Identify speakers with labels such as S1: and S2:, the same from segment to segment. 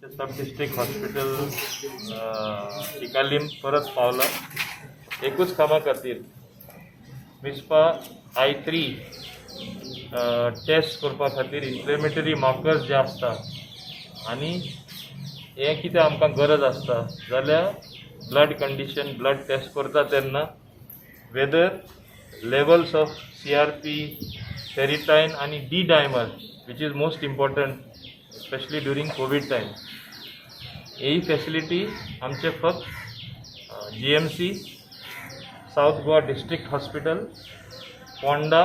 S1: सब district hospital Chicalim परत पावला एकूच कामा खातीर, मिस्पा I three taste करपा खातीर, इन्फ्लेमेटरी मार्कर्स जे आसता आनी हें कितें आमकां गरज आसता जाल्यार ब्लड कंडिशन, ब्लड टेस्ट करता तेन्ना whether levels of CRP, ferritin आनी D dimer, which is most important, especially during Covid time. He facility आमचे फक्त GMC, south Goa district hospital Ponda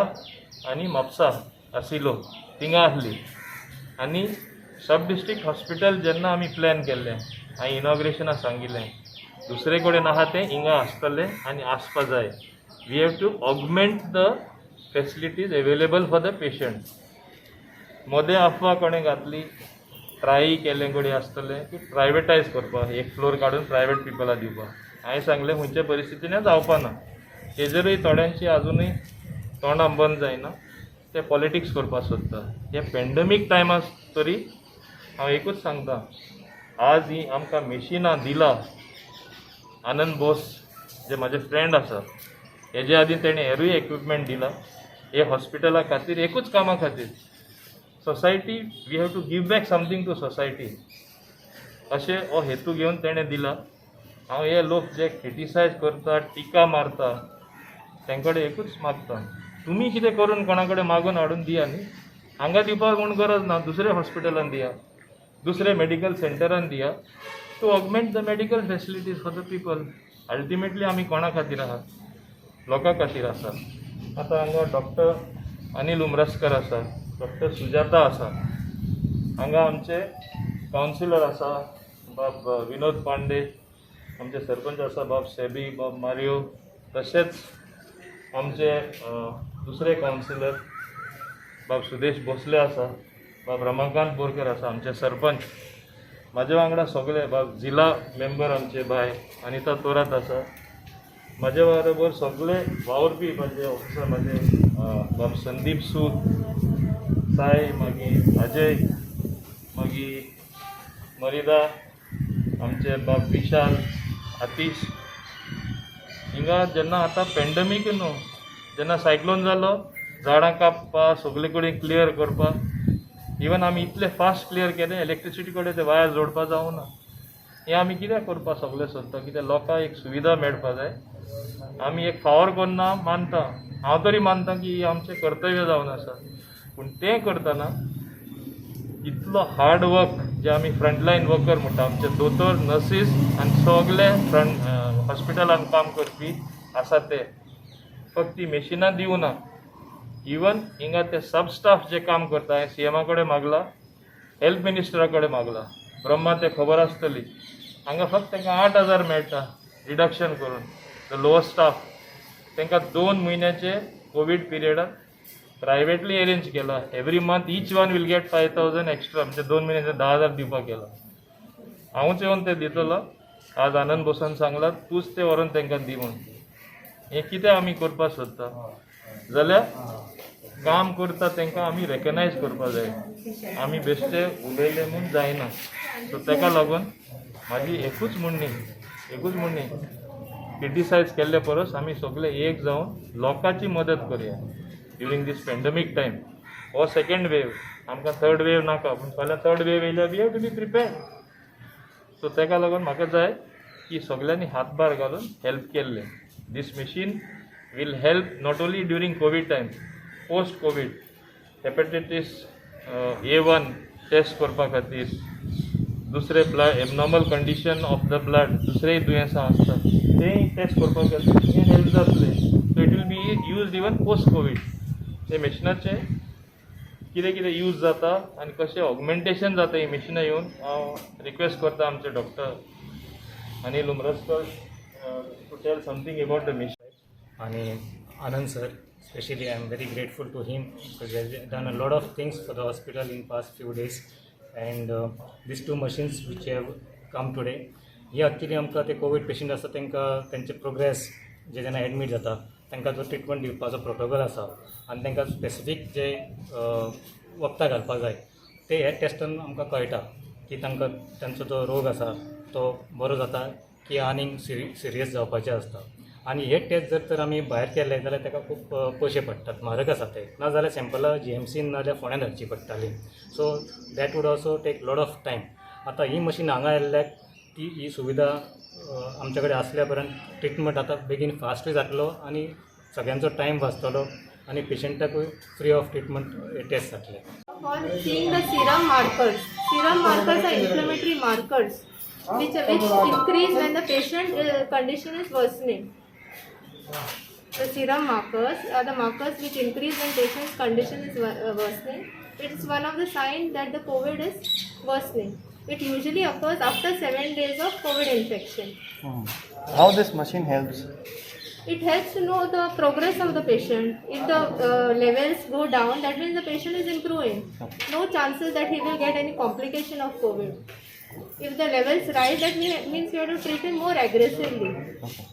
S1: आनी म्हापसा आसिलो थिंगा आसली. आनी सब डिस्ट्रिक्ट हॉस्पिटल जेन्ना आमी प्लॅन केल्लें, हांवें इनॉग्रेशनाक सांगिल्लें, दुसरे कडेन आहा तें हिंगा आसतलें आनी आसपा जाय. We have to augment the facilities available for the patient. मदें अफवा कोणें घातली, ट्राय केल्ले कडेन आसतलें की प्रायवेटायज करपाक, एक फ्लोर काडून प्रायवेट पिपलाक दिवपाक. हांवें सांगलें, खंयच्या परिस्थितीन जावपा ना. तेजेरूय थोड्यांची आजुनूय तोंडां बंद जायना, ते पॉलिटिक्स करपाक सोदता. हे पेंडमीक टायमार तरी हांव एकूच सांगता, आज ही आमकां मेशिनां दिला आनंद बोस जे म्हाजे फ्रेंड आसा, हेजे आदीं तेणें हेरूय इक्विपमेंट दिला हे हॉस्पिटला खातीर. एकूच कामा खातीर, society, we have to give back something to society, अशें हो हेतू घेवन तेणें दिला. हांव हे लोक जे क्रिटिसायज करता, टिका मारता, तेंचे कडेन एकूच मागता, तुमी कितें करून कोणा कडेन मागून हाडून दिया न्ही. हांगा दिवपाक म्हूण गरज ना, दुसऱ्या हॉस्पिटलान दिया, दुसऱ्या मेडिकल सेंटरान दिया, to augment the medical facilities for the people. Ultimately आमी कोणा खातीर आहात? लोकां खातीर आसा. आतां हांगा डॉक्टर अनिल उमरस्कर आसा, डॉक्टर सुजाता आसा, हांगा आमचे कावन्सिलर आसा बाब विनोद पांडे, आमचे सरपंच आसा बाब सेबी, बाब मारियो, तशेंच आमचे दुसरे कावन्सिलर बाब सुदेश भोसले आसा, बाब रमाकांत बोरकर आसा, आमचे सरपंच. म्हाजे वांगडा सगळे बाब जिला मेंबर आमचे बाय अनिता तोरात आसा. म्हाजे बरोबर सगळे वावुरपी म्हाजे ऑफिसर, म्हाजे बाब संदीप सूद साय, मागीर अजय, मागीर मरिदा, आमचे बाब विशाल, आतिश. हिंगा जेन्ना आतां पेंडमीक न्हू, जेन्ना सायक्लोन जालो, झाडां कापपा, सगळे कडेन क्लियर करपाक, इवन आमी इतले फास्ट क्लियर केलें, इलेक्ट्रिसिटी कडेन ते वायर जोडपा जावना. हें आमी कित्याक करपा सगळें सोदता? कित्याक लोकांक एक सुविधा मेळपा जाय. आमी एक फावर करना मानता, हांव तरी मानता की ही आमचें कर्तव्य जावन आसा. पूण तें करतना इतलो हार्ड वर्क जे आमी फ्रंटलायन वर्कर म्हणटा, आमचे दोतोर, नर्सीस आनी सगळे फ्रंट हॉस्पिटलान काम करपी आसा, ते फक्त ती मेशिनां दिवना, इवन हिंगा ते सब स्टाफ जे काम करता, हांवें सीएमा कडेन मागला, हेल्थ मिनिस्टरा कडेन मागला, ब्रह्मा ते खबर आसतली. हांगा फक्त तांकां 8,000 मेळटा रिडक्शन करून, the lower staff. तांकां 2 म्हयन्याचे कोवीड पिरियडान प्रायवेटली अरेंज केला, every month each one will get 5,000 extra, म्हणजे 2 म्हयन्याचे 10,000 दिवपाक केला. हांवूच येवन ते दितलो. आज आनंद बोसान सांगला, तूंच ते व्हरोन तांकां दी म्हूण. हें कितें आमी करपाक सोदता जाल्यार काम करता तांकां आमी रेकगनायज करपा जाय. आमी बेश्टे उलयले म्हूण जायना. सो ताका लागून म्हाजी एकूच म्हणणी, एकूच म्हणणी, क्रिटिसायज केल्ले परस आमी सगळे एक जावन लोकांची मदत करुया ड्युरींग दीस पेंडमीक टायम. हो सेकंड वेव, आमकां थर्ड वेव नाका, पूण फाल्यां थर्ड वेव येयल्यार we have to be prepared. So ताका लागून म्हाका जाय की सगळ्यांनी हातभार घालून हेल्प केल्ले. This machine will help not only during Covid time, post Covid hepatitis A1 test करपा खातीर, दुसरे blood abnormal condition of the blood, दुसरेय दुयेंसां आसता तेय टेस्ट करपा खातीर हें हेल्प जातलें. So it will be use even post Covid. ते मशिनाचे कितें कितें यूज जाता आनी कशें ऑगमेंटेशन जाता ही मशिनां येवन, हांव रिक्वेस्ट करता आमचे doctor Anil Umraskar to tell something about the machine.
S2: आणि Anand sir, especially I am very grateful to him because he has done a lot of things for the hospital in past few days, and these two machines which have come today, he actually आमकां ते Covid patient आसा तांकां तेंचे progress जे जेन्ना admit जाता तांकां जो treatment दिवपाचो प्रोटोकॉल आसा आनी तांकां स्पेसिफीक जे वखदां घालपाक जाय ते ह्या टेस्टान आमकां कळटा. की तांकां तांचो जो रोग आसा तो बरो जाता की आनीक सिरियस जावपाचें आसता. आनी हे टेस्ट जर तर आमी भायर केले जाल्यार ताका खूब पयशे पडटात, म्हारग आसा ते. नाजाल्यार सॅम्पलां जीएमसीन नाजाल्यार फोंड्यां धाडची पडटालीं. So that would also take lot of time. आतां ही मशीन हांगा आयिल्ल्याक ती ही सुविधा आमच्या कडेन आसल्या उपरांत ट्रिटमेंट आतां बेगीन फास्टूय जातलो आनी सगळ्यांचो टायम वाचतलो आनी पेशंटाकूय फ्री ऑफ ट्रिटमेंट टेस्ट जातले.
S3: For seeing the serum markers. Serum markers are inflammatory markers which increase when the patient condition is worsening. The serum markers are the markers which increase when patient's condition is worsening. It is one of the signs that the COVID is worsening. It usually occurs after 7 days of COVID infection.
S4: How this machine helps?
S3: It helps to know the progress of the patient. If the levels go down, that means the patient is improving. No chances that he will get any complication of COVID. If the levels rise, that means we have to treat him more aggressively.
S4: Okay.